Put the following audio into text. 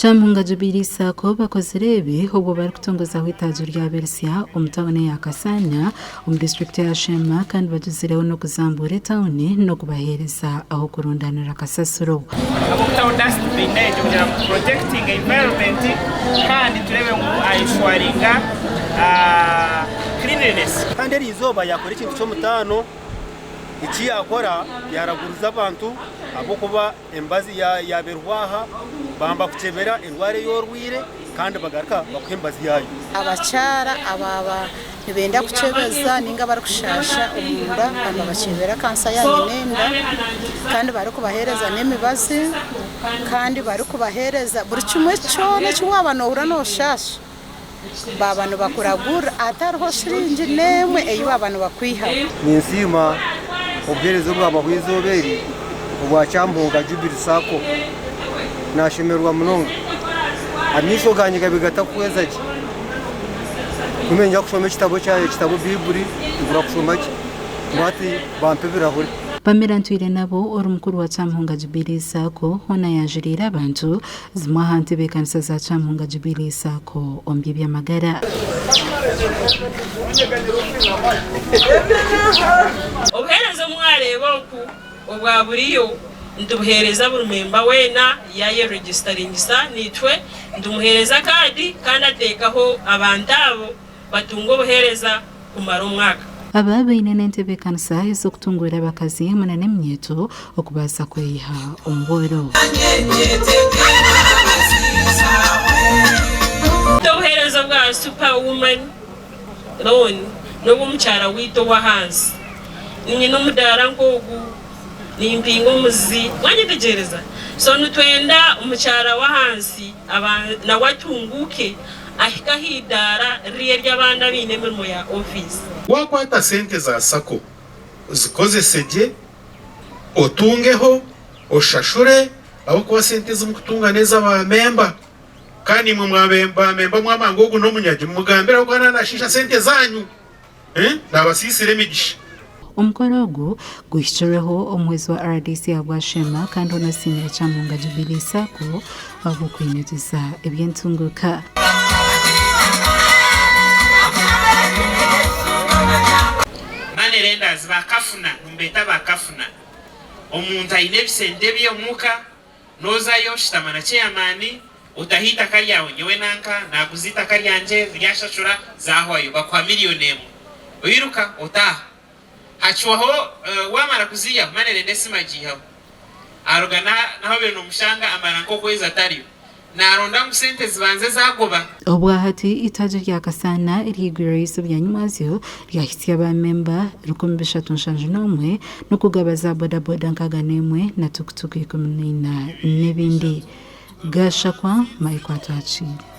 Kyamuhunga Jubilee Sacco bakozire ebi obwo barikutongozaho eitaagi rya Berisya omu tauni eya Kasana omu disiturikiti eya Sheema kandi bagizireho n'okuzambuura etauni n'okubaheereza ah'okurundaanira kasasiro. Ahabw'okutaho dustbin egyo kugira ngu tu protectinge environment kandi tureebe ngu ensuringa cleanliness. Kandi eri izooba yaakora ekintu ky'omutaano, eki yaakora yaaraguriza abantu ahabw'okuba emibazi yaaba eriho aha, bamba kukyebera endwara ei orwaire kandi bagaruka bakuha emibazi yaayo. Abakyara abaaba nibenda kukyebeza ninga abarikushaasha omunda nibabakyebera kansa ya nyinenda kandi barikubaheereza n'emibazi kandi barikubaheereza buri kimwe kyona eki waaba noohurira nooshaasha baaba nibakuragurira hatariho shiringi n'emwe ei baaba nibakwihaho. Ninsiima obuheereza obwabahwa eizooba eri obwa Kyambogo Jubilee Sacco. Nashemererwa munonga. Amaisho gangye gabaire gatakuhweza gye. Kumbe niinyija kushoma ekitabo kyawe ekitabo Baiburi mbura kushoma gye. Ngu hati bampe ebirahure. Pamela Ntwirenabo ori mukuru wa Kyamuhunga Jubilee Sacco hoona yanjuriire abantu Zimwe aha ntebeekanisa za Kyamuhunga Jubilee Sacco omu by'eby'amagara. Obuheereza obu mwareeba oku obwa buriyo nitubuheereza buri memba weena yaayeregisitaringisa naitwe nitumuheereza kaadi kandi ateekaho abantu abo batunga obuheereza kumara omwaka. Aba baine n'entebeekanisa ez'okutunguura abakazi hamwe na n'eminyeeto okubaasa kweyiha omu bworo. Obuheereza obwa Super Woman Loan n'obw'omukyara waitu ow'ahansi. Niinyine omudaara nk'ogu, nimpinga omuzi, mwanyetegyereza? So nitwenda omukyara w'ahansi nawe atunguuke ahike aha idaara ririya ery'abandi abaine emirimo ya ofiisi. Waakwata sente za sacco zikozese gye, otungeho, oshashure ahabw'okuba sente ezi murikutunga n'eza baamemba kandi imwe baamemba mwamanya ngu ogu n'omunyagi mumugambire ahabw'okuba naaba naashiisha sente zaanyu, naabasiisira emigisha. Omukoro ogu guhikirweho omuhwezi wa rdc ahabwa Sheema kandi hoona asiimire Kyamuhunga Jubilee Sacco ahabw'okwinyigiza eby'entunguuka. Money lenders ba kafuna nimubeeta ba kafuna omuntu aine ebisente bye omuka nozayo oshutama na chairman otaho eitaka ryawe nyowe nanka naguza eitaka ryangye ryashashura zahwayo bakuha million emwe oiruka otaaha hacwaho wamara kuziihaho money lender esimu agiihaho aruga nahu obaire nomushanga amara nk'okwezi atariyo Naronda ngu sente zibanze zagoba. Obwahati eitaagi rya Kasaana eryigwire eizooba rya nyimwazyo ryahitsya ba memba 371 n'okugaba za boda boda 61 na tukutuku 14 n'ebindi. Gashakwa Michael Atwakiire.